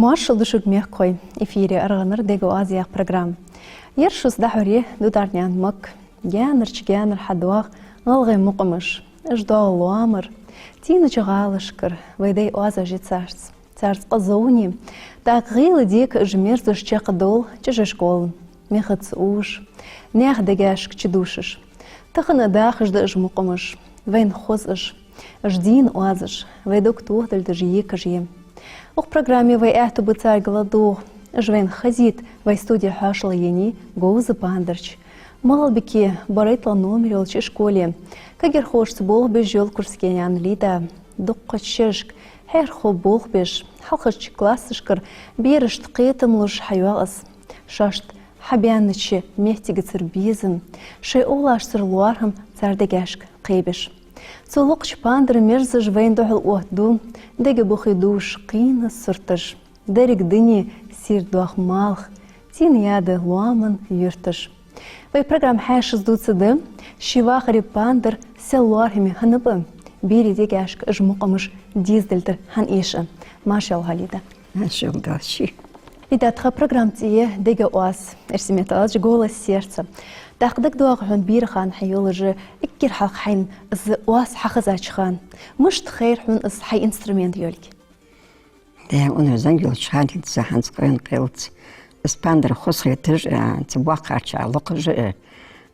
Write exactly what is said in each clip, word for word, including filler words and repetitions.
Маршал да шуга, мехкахой! Эфире «АргӀанара дега оаз» яха программа. Ер шуца дӀахьоре Дударнаькъан Макка. Гаьнарча гаьнара хьадоагӀа гӀалгӀай мукъамаш. Уж доагӀа лоамара, тийнача гӀалашкара, вай дай оазаш я царца. Царца къа зовне, тӀаккха гӀийла дека уж мерзаш чакхдоал чӀожашка гӀолла, мехаца увш, наьха дегашка чудувшаш. Тахан а дахаш да уж мукъамаш, вайна хоза уж. Уж дийна оазаш, вай дог тохадалдеш екаш я. Укх программе вай аьттув ба царга ладувгӀа. Уж вайна хазийт вай студе хьоашалгӀа еннай говза пандарча, МагӀалбике барайтлагӀа номер йолча школе кагирхошца болх беш йола Курскенаькъан Лида. Дуккхача шерашка хьехархо болх беш, хьалхарча классашкара берашта кхетам луш хьайоагӀа из. Шоашта хьабаьннача моттигацара безам, шоай овлашцара лоархӀам цар дегашка кхебеш. Цу локхача пандара мерзаш вайна духьал оттаду дега бухе дувш кхийна сурташ, деррига дуне сийрдоах малх, цӀена яда лоаман юрташ. Вай программа хьаьшаца дувцаргда ший вахаре пандар сел лоархӀаме хиннаб а, берий дегашка уж мукъамаш дезадалар хӀана эша. Марша йола хьо, Лида. Марша йола, Дала ший. Лида, тха программа цӀи я «Дега оаз», эрсий меттала аьлча «Голос сердца». ТӀаккха дагадоагӀий хьона бера хана хьа йолаш, эггара хьалха хьайна из оаз хьахезача хана? Мишта хайра хьона из хьай инструмент йолга? Даьра, укх зӀамига йолча хана хӀанз къайна кхелац. Из пандар хоза хеташ, э, цу боккхагӀчар локхаш, э,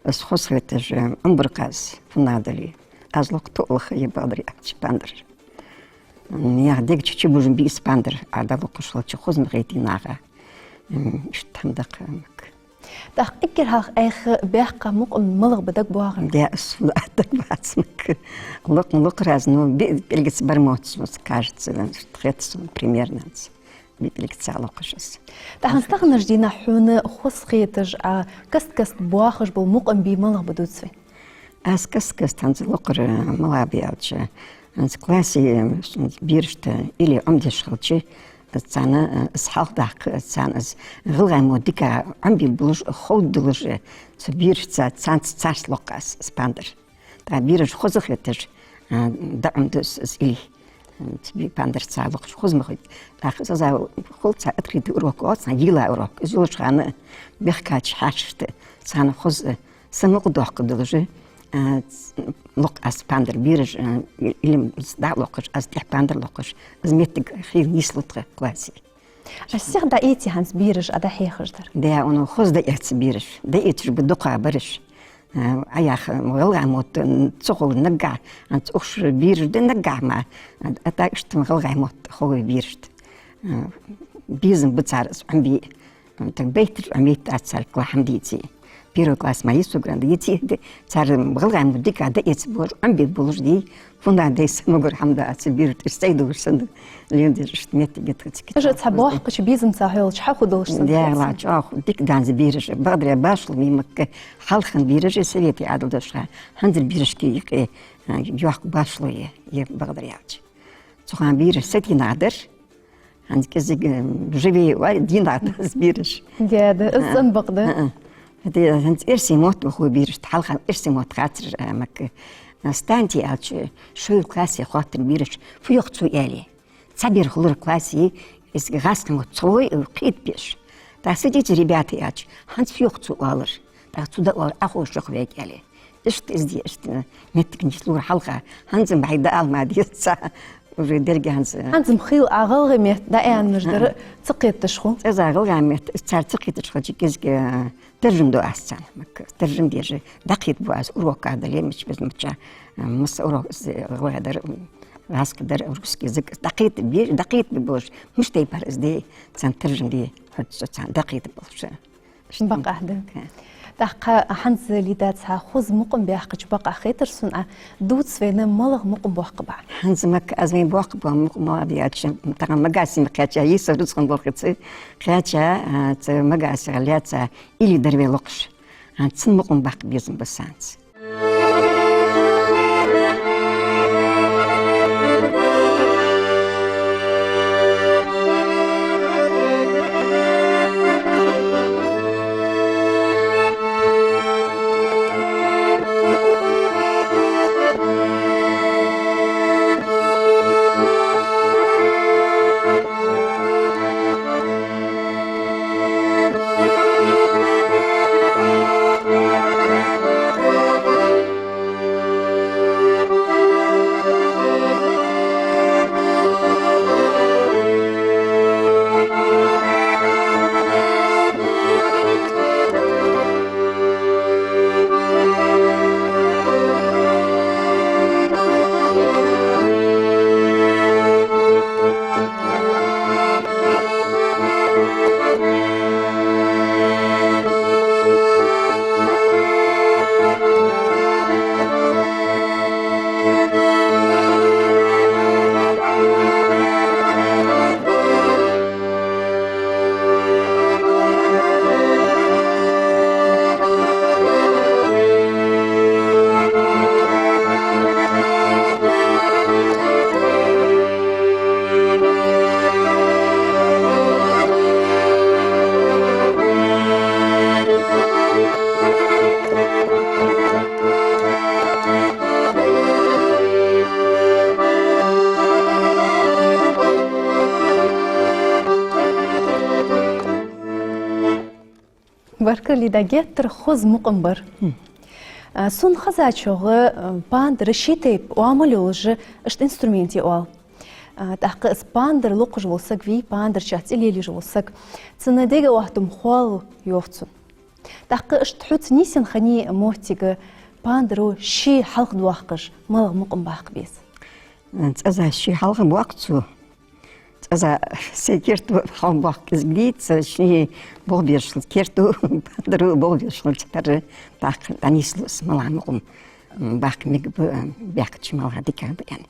из хоза хеташ, э, Ӏомабир-кх аз, фуннагӀа дале. Аз локха тоъалах я, бакъдар аьлча, пандар. М, наьха дег чу чубужаргбий из пандар, Ӏа дӀалокхаш хилча, хоза ма хетий наха. М, иштта хӀама да-кх, Макка. ТӀаккха эггара хьалха Ӏайха баьккха мукъам малагӀа ба дагабоагӀий? Даьра, сона дагабац, Макка. Локх-м локхар аз, ну, биъ пӀелгаца бар мотт сона, кажется, хет сона, примерно, биъ пӀелгаца локхаш аз. ТӀаккха хӀанз таханарча дийнахьа хьона хоза хеташ, Ӏа каст-каста боахаш бола мукъам бий малагӀа ба, дувца вайна? Аз каст-каста хӀанз локхар малагӀа ба аьлча, хӀанз классе, э, берашта или Ӏомадеш хилча, царна, э, из хьалхадаккха, царна из гӀалгӀай мотт дика Ӏомабе болаш, ховргдолаш, э, цу берашца, царца, царца локх аз из пандар. ТӀаккха бераш хоза хеташ, э, дӀаӀомаду из, из или. Э, цу бе-, пандарца локхаш хоза ма хет. ТӀаккха из аз хул цхьа открытый урок оал цхьа, йийла урок. Из йолча хана бехкача хьаьшашта, царна хоза, э, самукъадоаккхаргдолаш, э, ц-, локх аз пандар. Бераш, э, илим дӀа а локхаш, аз тӀехьа пандар локхаш, из моттиг хийла нийслу тха классе. Аз сиха дӀаэций хӀанз бераш Ӏа дӀахьехаш дар? Даьра, укхаза дӀаэц бераш. ДӀаэцаш ба дукхагӀбараш. Э, Ӏа яха гӀалгӀай мотт, м, ца ховш наггахьа, хӀанз укх шера бераш да наггахьа мара, а, тӀаккха иштта-м гӀалгӀай мотт ховш берашта. Э, безам ба цар из Ӏомабе. Так байташ Ӏомадаьд цар, кла хӀама дийце. Первый класс мара йисугран дийце, цар гӀалгӀай мотт дика дӀаэца болаш, Ӏомабе болаш дий, фуннагӀа дай самугар хӀама дац, бераш тӀера сай долаш санна, лен деш, иштта моттиг я тха цига. Уж цхьа боккхача безамца хьоалача хьаху долаш санна. Даьра, чӀоагӀа дика да хӀанз бераш, бакъдар башхало ма йий, Макка, хьалхара бераш, совет Ӏаьдал долча хана, хӀанзара берашка юкъе, а, йоккха башхало я, е бакъдар аьлча. Цу хана бераш сатийна дар, хӀанз кӀезига, м, живее оал, дийнахьа да из бераш. Даьра, из цӀена бакъ да. ХӀанз эрсий мотт ма хой берашта, хьалха эрсий мотт хацар, а, Макка. А, станьте аьлча, шоай классе хоаттар бераш, фу йоах цо аьле. Цхьа бер хулар классе, из гӀазкхий мотт цхьа лой, э, кхетабеш. ТӀаккха садитесь, ребята, аьлча, хӀанз фу йоах цо оалар. ТӀаккха цо дӀаоалар, Ӏа ховш йоах вайга аьле. Иштта из де, иштта моттиг нийслора хьалха. ХӀанз-м бӀай дӀаала ма деза цар, уже деррига хӀанз. ХӀанз-м хийла Ӏа гӀалгӀай метта дӀааьннараш дар ца кхеташ хул. ЦӀаза гӀалгӀай метта цар ца кхеташ хилча, кӀезига, э, таржам ду аз царна, Макка. Таржам деш дӀакхетабу аз, уроках дале, мича беза мича, э, масса урок из гӀалгӀай дар, гӀазкхий дар, русский язык дӀакхетабе, дӀакхетабе болаш, мишта тайпара из де, царна таржам де, хӀанз цо царна дӀакхетабе болаш. Бакъахьа да. ТӀаккха хӀанз, Лида, цхьа хоза мукъам баьккхача бакъахьа хетар сона, Ӏа дувца вайна, малагӀа мукъам боаккхаргба Ӏа? ХӀанз, Макка, аз вайна боаккхаргба мукъам малагӀа ба аьлча, тахан Магасе ма кхаьча, йиса рузкъан болхлоца кхаьча, а, цу Магасех лаьца или дар вай локхаш. ХӀанз цун мукъам баккха безам ба са хӀанз. Баркал, Лида, геттара хоза мукъам бар. Хм. А, сона хезачох, а, пандар ши тайпа оамал йолаш, иштта инструмент я оал. А, тӀаккха из пандар локхаш вола саг вий, пандарча цӀи лелаеш вола саг, цун дега оттам хоалу йоах цун. ТӀаккха иштта хьоца нийсъенна хиннай моттиг, пандаро ше хьалхадоаккхаш, малагӀа мукъам баккха беза? ЦӀаза ше хьалхабоаккх цо. ЦӀаза сай керто хьалхабоаккх кӀезига дий, цу ший болх беш хилча, керто, пандаро болх беш хилча, тӀаккха дӀанийслу из, малагӀа мукъам баккха мегаргба, баьхкача малагӀа дика ба аьнна.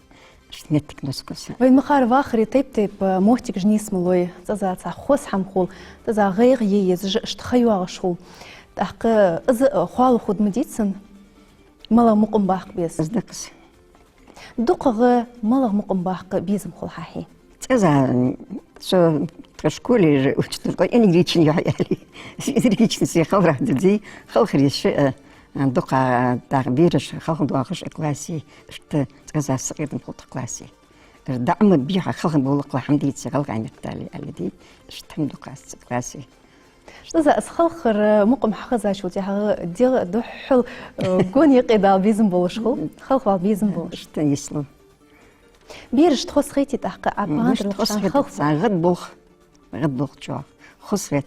Иштта моттиг нускалу са. Вай мехкара вахаре тайп-тайпара моттигаш нийсмалой, цӀаза цхьа хоза хӀама хул, цӀаза гӀайгӀа е езаш, иштта ха йоагӀаш хул. ТӀаккха из хоалу хургда ма дий цун, малагӀа мукъам баккха беза? Из да-кх из. ДукхагӀа малагӀа мукъам баккха безам хул хьахьий? ЦӀаза, со тха школера учитель, кхо энергичный я аьле. Энергичный се халхар дий, халхарех, э, дукха, э, тӀаккха бераш хьалхадоахаш классе, иштта цӀаза сакъердам хул тха классе. Ер даа ма бий хьа, хьалхабовла-кх хӀама дийца гӀалгӀай меттала аьле дий, иштта хӀама ду-кх аз цу классе. ЦӀаза из халхара мукъам хьахезачул тӀехьагӀа дегӀ духхьал, э, гонахьа дала безам болаш хул, халхавала безам болаш. Иштта нийслу. Берашта хоза хетий тӀаккха, а, пандар локхаш хана халхабала? Берашта хоза хет, царна гӀадболх, гӀадболх чӀоагӀа. Хоза хет.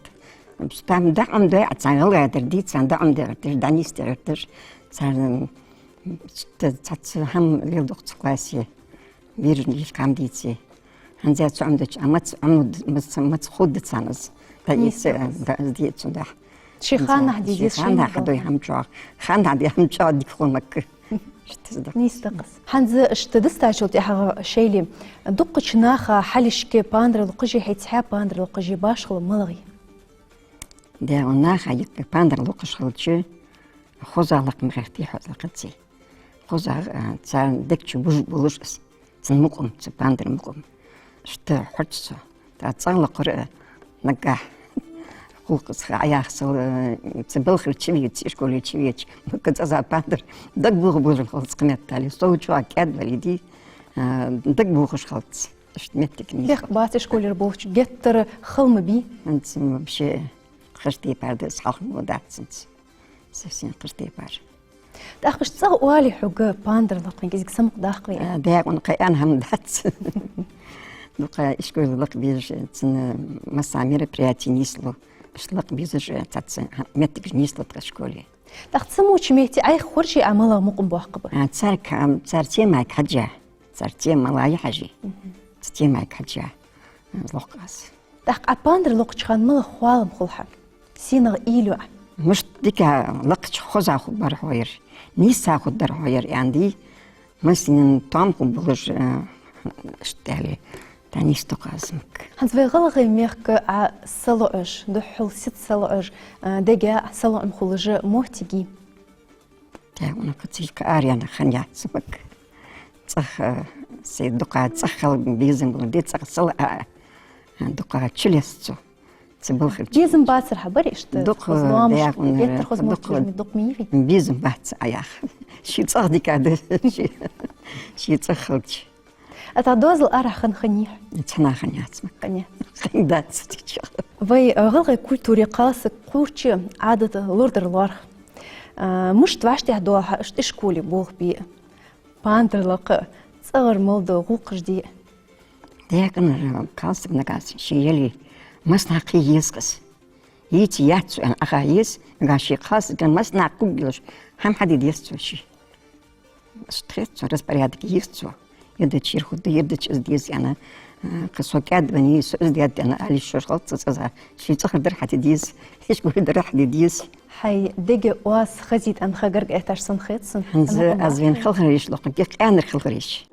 Там даа Ӏомадаь, а царна гӀалгӀай дар дий, царна даа Ӏомаде гӀерташ, дӀанийсде гӀерташ, царна, м, цхьацца хӀама леладу-кх цу классе. Берашта лишка хӀама дийце. ХӀанз цу Ӏомадеча, а маца Ӏомад-, маца, маца ховргда царна из. ДӀаийца, нийса да, из дийца, да. Ший ханнахьа де деза, ший ханнахьа де хӀама чӀоагӀа. Ханнахьа де хӀама чӀоагӀа дика хул-кх. Иштта из да. Нийса да-кх из. ХӀанз иштта дистачул тӀехьагӀа шоайла дуккхача наха хьалхашка пандар локхаш, хьайца хьа пандар локхаш башхало малагӀа я? ДегӀа наха юкъе пандар локхаш хилча, хоза лакха ма гӀертий, хоза лакхац. Хоза, а, царна дег чу бужа болаш из. Цун мукъам, цу пандара мукъам. Иштта хьожац цо. ТӀаккха цӀагӀа локхар, а, наггахьа хул-кх из, хьаяха сел, а, цу балхара чувеча, ишколера чувеча, мукъа цӀаза пандар дагабоха болаш хилац-кх меттел. Сов чӀоагӀа кӀаьдвале дий, а, дагабохаш хилац. Иштта моттиг нийслу. Бехк бац ишколера болча геттара хала ма бий? ХӀанз вообще кхыча тайпара да из, хьалха мо дац цунца. Совсем кхыча тайпара. ТӀаккха иштта цӀагӀа оале хьога пандар локхе, кӀезига самукъадаккха вай? А, даькъана кхы аьнна хӀама дац. Дукха ишколе лакха безаш, цун масса мероприяти нийслу. Иштта лакха безаш, цхьацца моттигаш нийслу тха школе. ТӀаккха цу моча метте Ӏайха хоржий Ӏа малагӀа мукъам боаккхаргба? А, царга, ам, цар темайга хьежжа. Цар тема малагӀа я хьажий. Мгм. Цу темайга хьежжа, а, локх аз. ТӀаккха Ӏа пандар локхача хана малагӀа хоалам хул хьа? СенагӀа уйла ю Ӏа? Мишта дика лакхача хоза хургдар хьо ер, нийса хургдар хьо ер, аьнна дий. Массанена тоам хургболаш, э, иштта аьле, дӀанийсду-кх аз мег. ХӀанз вай ГӀалгӀай мехка Ӏа салоӀаш, духхьал сица салоӀаш, э, дега салоӀам хулаш моттиг йий? Даькъана кхы цийка араяьнна хиннаяц мег. ЦӀагӀа, э, сай дукха цӀагӀа хила безам болаш да, цӀагӀа сала а, э, дукха чулесса цу балхара чу. Безам бацар хьа бараш иштта? Дукха, хоза лоамаш, даькъана, геттара хоза дукха моттигаш ма, дукха ма йий вай? Безам бац Ӏа яха. Ший цӀагӀа дика да, ший, ший цӀагӀа хилча. А тӀаккха доазол арахьа хинна хиннай хьо? Цхьаннахьа хиннаяц мег. Хиннаяц. Хиннадац дича. Вай, э, гӀалгӀай культуре кхалсага кхуврача Ӏадата лорадар лоархӀ. Э, мишта вӀаштӀехьадоал хьа иштта ишколе болх бе? Пандар лакха, цӀагӀара мел дола гӀулакхаш де? Даькъана, э, кхалсаг нагахь санна ше яле, массанахьа кхе еза-кх из. Йийца яц цо аьнна Ӏохайна еза, нагахь ше кхалсаг массанахьа кхувргйолаш, хӀама хьаде деза цо ше. Иштта хет цо, распорядок йир цо. Ер дича ер хургда, ер дича из деза аьнна. Э, кхы со кӀаьдвеннай, со из даьд аьнна ала йиш йолаш хилац цу цӀаза. Ший цӀагӀара дар хьаде деза, ишколе дар хьаде деза. Хьай дега оаз хазийта аьнна ха гарга этташ санна хет сона. ХӀанз аз вайна халхареш локхаргья, къаьнара халхареш.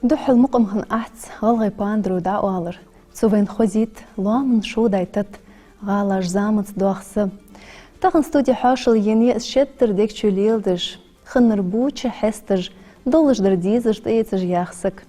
Духхьал мукъам хиннад гӀалгӀай пандаро дӀаоалар. Цо вайна хозийт лоаман шовдола тата, гӀалаш заманца доаха са. Тахан студе хьоашалгӀа енай из шеддар дег чу леладеш, хиннар бувча хьесташ, долаш дар дезаш тӀаэцаш яха саг.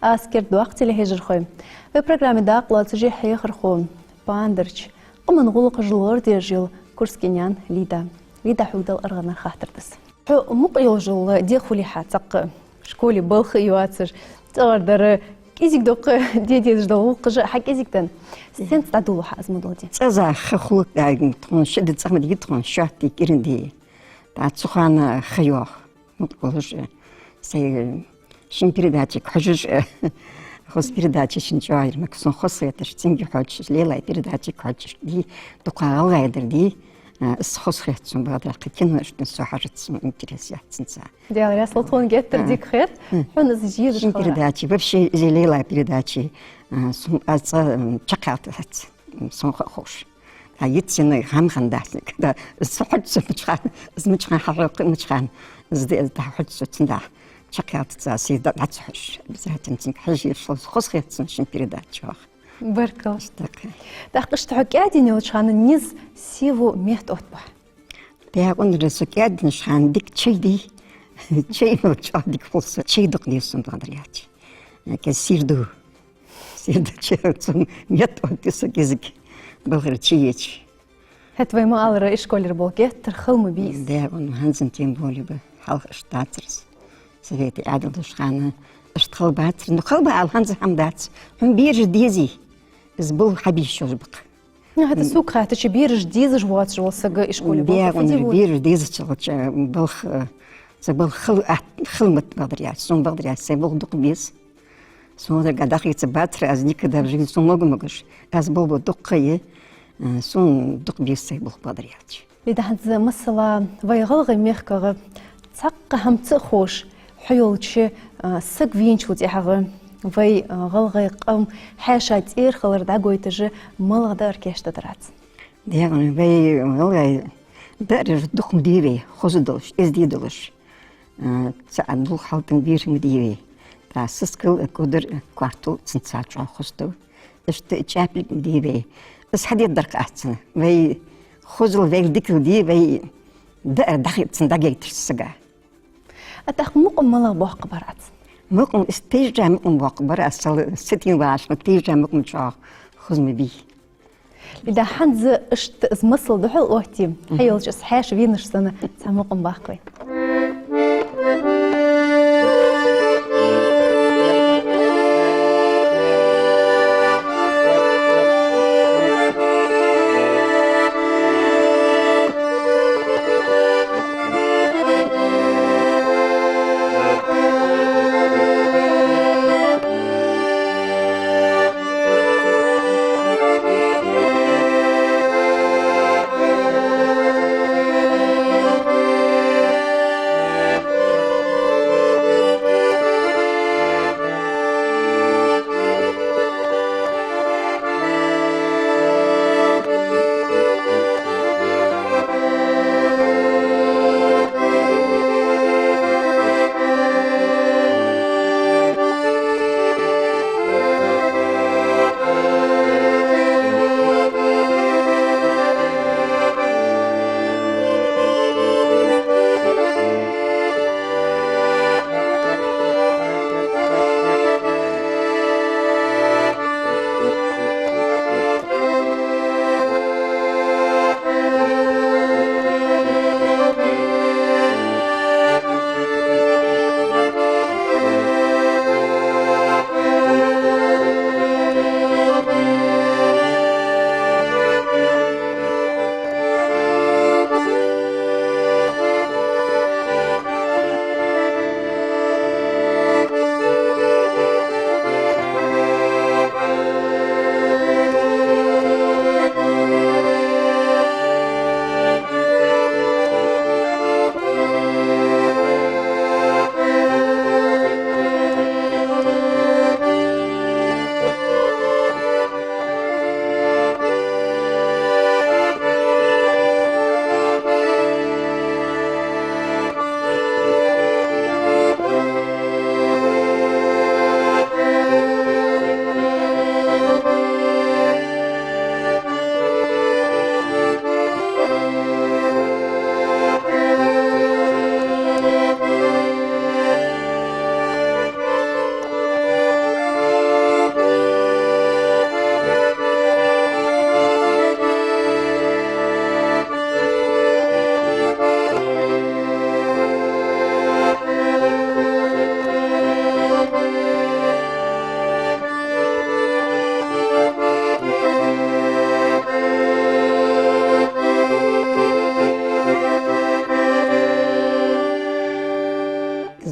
Аз кердадоаккх, телехьежархой, вай программе дакъа лоацаш хьехархо, пандарча, къаман гӀулакхаш лорадеш йола Курскенаькъан Лида. Лида, хьога дала аргӀанара хаттар да из. Хьо мукъа йолаш йола дехулехьа цхьаккха школе балха а йоацаш, цӀагӀара дар кӀезига дукха де дезаш дола гӀулакхаш а хьа кӀезига да. Сенца дӀадолалу хьа из мо дола ди? ЦӀаза ха хулак даьгна тхона, ши ди цӀагӀа ма дий тхона, шоатта ди кӀиранди. ТӀаккха цу хана ха йоах. Мукъа йолаш, сай шин передачага хьожаш, хоза передача шин чӀоагӀа яр, мага сона хоза хеташ, цунга хьожаш, лелай передачага хьожаш ди, дукха гӀалгӀай дар ди, а, из хоза хет сона, бакъдар аьлча, кино иштта со хьажац, сона интерес яц цунца. Даьла раьза хилва, тхона геттара дика хет, хьона из жийраш шин хала. Передача, вообще, из лелай передача, а, сона аз цӀа, м, чакхъялта дац, м, сона ха ховш. ТӀаккха йицъенна хӀама хиннадац, никогда. Из хьожаш цо мичахьа, из мичахьа хьахьокх, мичахьа. Из де, из дӀахьожаш цо цунна дӀа. Чакхъялта ца, сий да, дӀа ца хьожаш. Обязательно цунга хьажа, шо хоза хет сона шин передача йоах. Баркал. Иштта кхы. ТӀаккха иштта хьо кӀаьдъенна йолча хана низ сий ва, метта оттабу хьа? Даькъанара со кӀаьдъеннача хана дика чай дий. Чай мел чӀоагӀа дика хул сона. Чай дукха деза сона, бакъдар аьлча. Яке сийрда. Сийрда чай цун метта оттаю со кӀезига, балхара чай еча. ХӀаьта вай ма аллара, ишколера болх геттара хала ма бий из. Даькъан, хӀанз тем более ба, хьалха иштта дацар из. Советий Ӏаьдал долча хана иштта хала бацар. Ну, хала ба ала хӀанз хӀама дац. Хьона бераш дезий, из болх хьабе йиш йолаш ба-кх. Ну, хӀаьта сога хаьттача, бераш дезаш воацаш вола саг ишколе болх фу де веза? Бераш дезача, э, балха, э, са балха хала, а, хала ма да, бакъдар аьлча. Сона, бакъдар аьлча, сай болх дукха беза. Сона дагадоагӀа, дӀахийца бацар аз никогда в жизни, сона лоӀам могаш. Аз болх бу дукха я, э, сона дукха беза сай болх, бакъдар аьлча. Лида, хӀанз, масала, вай ГӀалгӀай мехкагӀа цхьаккха хӀама ца ховш, хьо йолча, а, саг вийначул тӀехьагӀа вай, а, гӀалгӀай къам хьаьша цӀера хилар дӀагойташ малагӀа даар кийчдаьдар Ӏа? Даькъан, вай гӀалгӀай даар дукха ма дий вай, хоза долаш, эздий долаш. А, цхьа а дулх хьалтӀам бер ма дий вай. ТӀаккха сискал, кудар, коартол цунца чӀоагӀа хоза да. Иштта чӀаьпилг ма дий вай. Из хьадергдар-кх аз цунна. Вай хозал, вай дикал дий, вай даар дӀахо цунна дӀагойташ сага. А тӀаккха мукъам малагӀа боаккхаргбар Ӏа цунна? Мукъам, из тайжа мукъам боаккхаргбар аз, сал сатийна вагӀаш, тайжа мукъам чӀоагӀа хоза ма бий. Лида, хӀанз иштта из масал духьал оттае, хьо йолча из хьаьша венаш санна, цхьа мукъам баккха вай.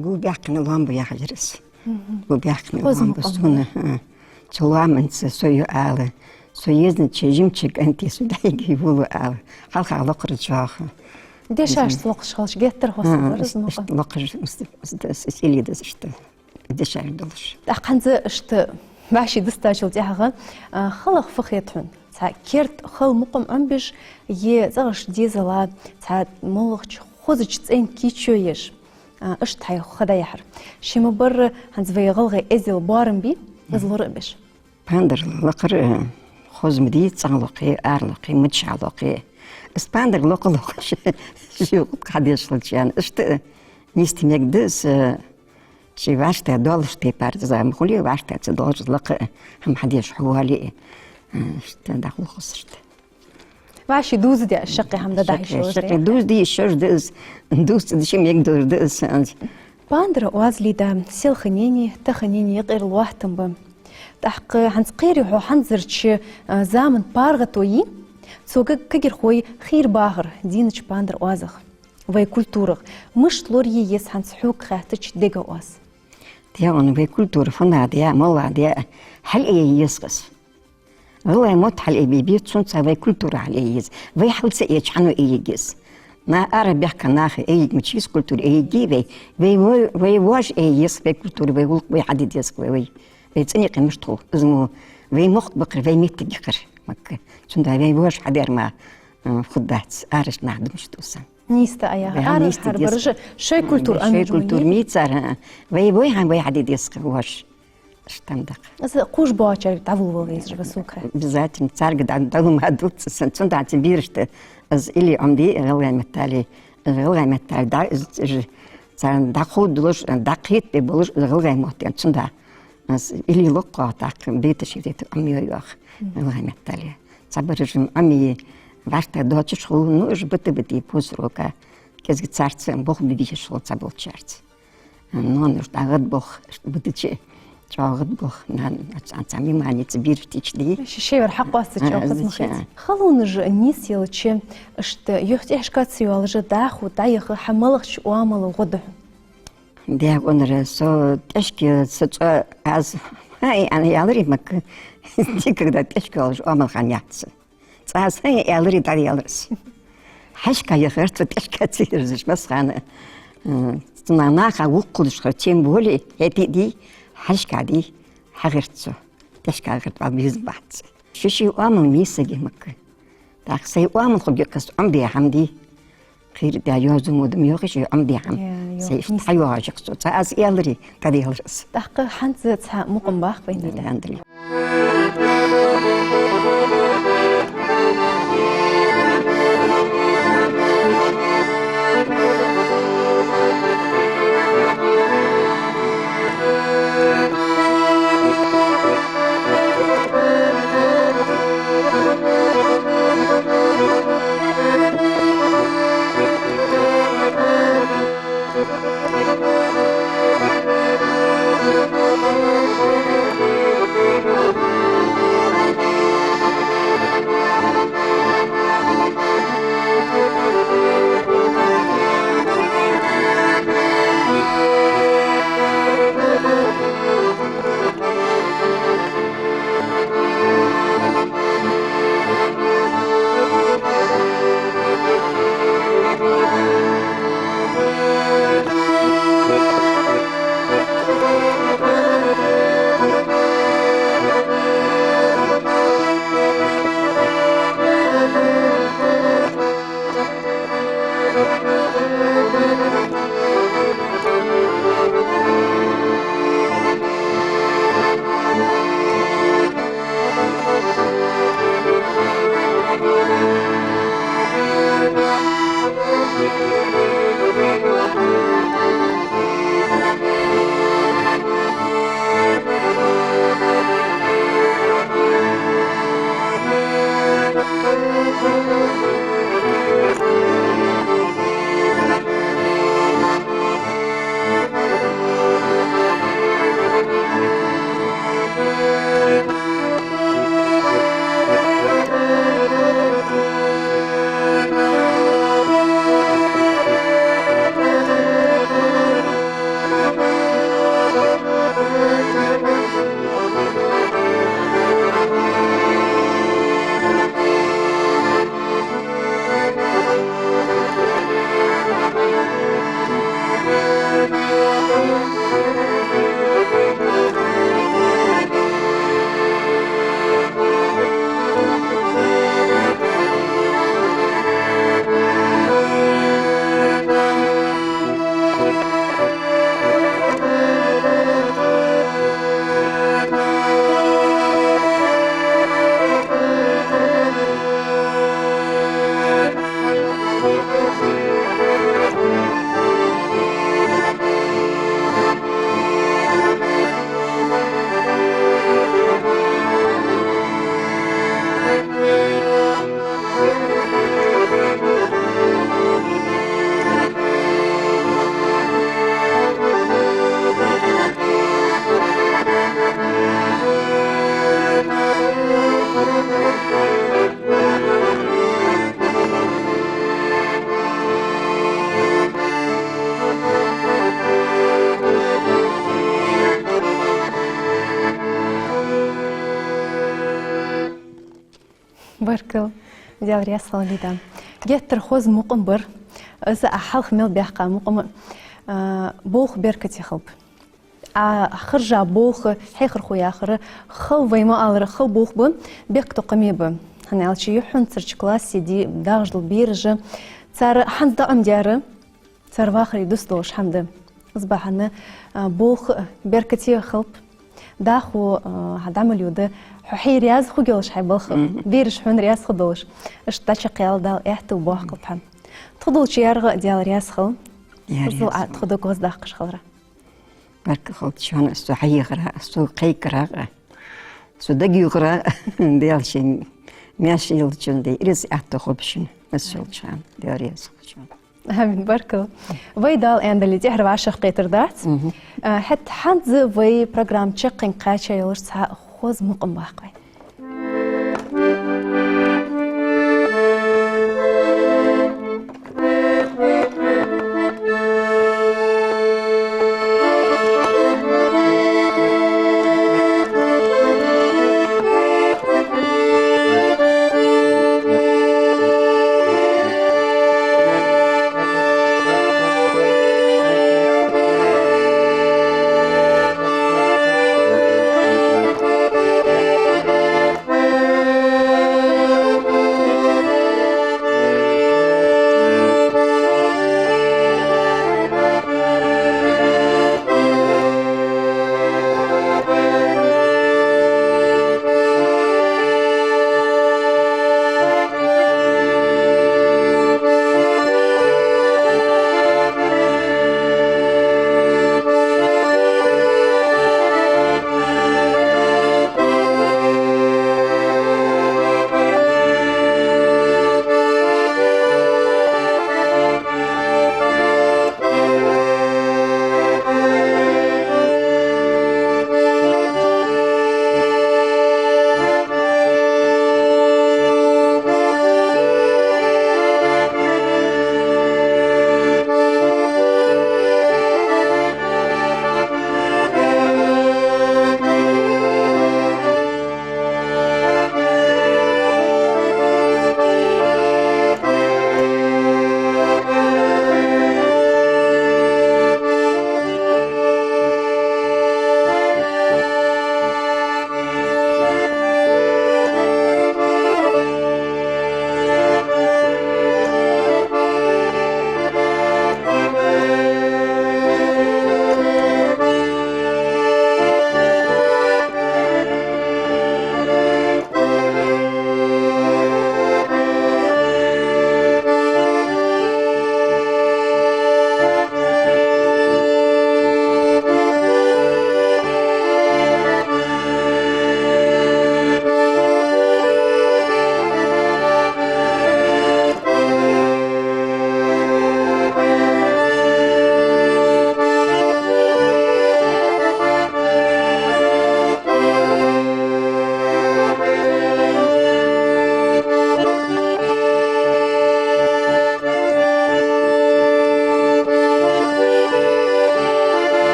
Гулбаьккхий лоам ба яхаш яр из. Мгм. Гулбаьккхий лоам ба сона, а. Цу лоамца со ю ала. Со езнача жимача кӀанти со дӀайига йолалу ала. Хьалха локхар чӀоагӀа. Дешаш локхаш хилча геттара хьоастабар из мукъа. Локхаш, ус, ус, ус, ус илидаз иштта. Дешаш долаш. ТӀаккха хӀанз иштта вӀаши дустачул тӀехьагӀа, а, хала фу хет хьона? Цхьа керда хала мукъам Ӏомабеш, е цӀагӀарча дезала, цхьа моллагӀча хозача цӀен кийчо еш. А, иштта хьай ха дӀаяхьар. Ши ма барра хӀанз вай гӀалгӀай эздел боарам бий, из лора а беш. Пандар лакхара, э, хоза ма дий, цӀагӀа локхе, ара локхе, мичча локхе. Из пандар локха локхаш, ши гӀулакх хьадеш хилча, иштта, э, нийсде мегаш да из, э, ши вӀаштӀехьа долаш тайпара зама хуле, вӀаштӀехьа ца долаш лакха, э, хӀама хьадеш хьавоале, э, иштта дӀахулхус иштта. ВӀаши дувзаде шаккхе хӀама да дӀахьош. Шаккхе дувзаде йиш йолаш да из, дувзаде ши мегаш долаш да из. Пандара оаз лийда селханеи таханеи юкъера лоаттам ба. ТӀаккха хӀанз кхерий хьо хӀанзарча, а, заман паргӀато йий, цу ка-, кагирхой хийра бахар дийнача пандара оазах, вай культурах. Мишта лорае еза хӀанз хьога хаьттача дега оаз? Деган вай культура фу нах да, мала да, хьалъайе еза из. ГӀалгӀай мотт хьалъайбе беза, цунца вай культура хьалъайе еза. Вай хьал ца айча хьан айе еза? Нах ара баьхка наха айига мича еза культура айиге вай. Вай во-, вай воаш айе еза вай культура, вай гӀулакх, вай хьаде деза вай, вай. Вай цӀенъяьккхе мишта хул? Из мо вай мохк бакхар, вай моттиг йикхар, мага. Цудухьа вай воаш хьадаьр мара, м, хургдац, арашта наха да мишта ва сан. Нийсде а яха. Вай хьал арара нийсде хьарбараш деза. Шоай культура, шоай культура мийцар, а. Вай, вай хьан вай хьаде деза воаш. Иштта ма даккха. Из кхувш боацарга дӀаволавала везаш ва сога. Обязательно царга дӀа-, дӀалуш ма дувца сан, цудухьа берашта из илли Ӏомаде гӀалгӀай меттала, гӀалгӀай меттала дӀа-, из, из, царна дӀакховдалуш, дӀакхетабе болаш из гӀалгӀай мотт я, цудухьа. Из илли локхагӀа тӀаккха беташ езийта Ӏомайой йоах гӀалгӀай меттала. Цхьабараш Ӏомае вӀаштӀехьа доацаш хул, ну, уж бита-бита после урока. КӀезига царца болх бе безаш хул цхьаболчарца. Нанас дӀагӀоргболх, иштта битача, чӀоагӀа гӀоргболх, нана, цхьа, цхьа вниманица бераш тӀа ца де. Ши-шевар хьакъоастац чӀоагӀа хоза ма хет. Халонаш нийсъелча, иштта юхь тӀехьашка ца йоалаш, дӀахо дӀаяха хьа малагӀча оамала гӀо да хьона? ДегӀанара со тӀехьашка са цӀа аз, ай, ана ялари мага, никогда тӀехьашка йоалаш оамал хиннаяц са. Цкъа аз хӀанз аьлар, дӀа а аьлар аз. Хьалхашка яхар цо, тӀехьашка ца ерзаш, масхана. М, цунах наха воккхалуш хар, тем более, хӀаьта а дий, хьалхашка дий, хьагӀерт цо. ТӀехьашка гӀерт вал безам бац. Ши-ши оамал мийсаги мага. ТӀаккха сай оамал хургья кхы аз Ӏомабе хӀама дий. Кхийра да йоазув мо да ма йоахий, Ӏомабе хӀама. Е, йо, сай ишта мис- хьайоагӀаш яхаш цо. Цкъа аз аьлар, дӀа а аьлар аз. ТӀаккха хӀанз цхьа мукъам баккха вайна. Алхьамдулиллахь. Баркал. Даьла раьза хилва, Лида. Геттара хоза мукъам бар. Из Ӏа хьалха мел баьккха мукъам, а, болх беркате хилба. Ӏа хержа болх, хьехархо яхар, хала вай ма аллара, хала болх ба, бехктокхаме ба. ХӀана аьлча юххьанцарча классе ди-, дагӀаш дола бераш, цар хӀанз дӀаӀомадаьр, цар вахаре дус долаш хӀама да. Из бахьан, а, болх беркате хилба. ДӀахо, а, хьа дӀа мел йода, хьо хье раьза хургйолаш хьай балха. Мгм. Бераш хьона раьза хургдолаш. Иштта дӀачакхъяла Дала аьттув боаккхалба хьа. Тхо долча яьрга Даьла раьза хилва. Даьла раьза хилва. Из ва Ӏа тхо дог гӀоздаккхаш хилара. Баркал хилда шоана, со хьайийхара, со кхайкара, со дагайохара, Даьла ший маьрша йолчун де, ираз аьттув хургба шун, аз шолчан, Даьла раьза хилва шоана. Амин, баркал. Вай Дала аьнна дале, тӀехьара вӀашагӀкхетар дац. Мгм. А, хӀаьта хӀанз вай программа чаккхенга кхаьча йолаш цхьа хоза мукъам баккха вай.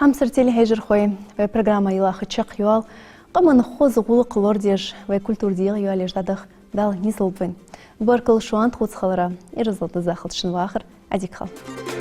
Хьамсара телехьежархой, вай программа йилла ха чакхйоал, къаман хоза гӀулакх лорадеш, вай культура дегӀайоалаеш дӀадаха Дала низ лулба вайна. Баркал шоана тхоца хилара, ираз ла деза хилда шун вахар, Ӏадика хила.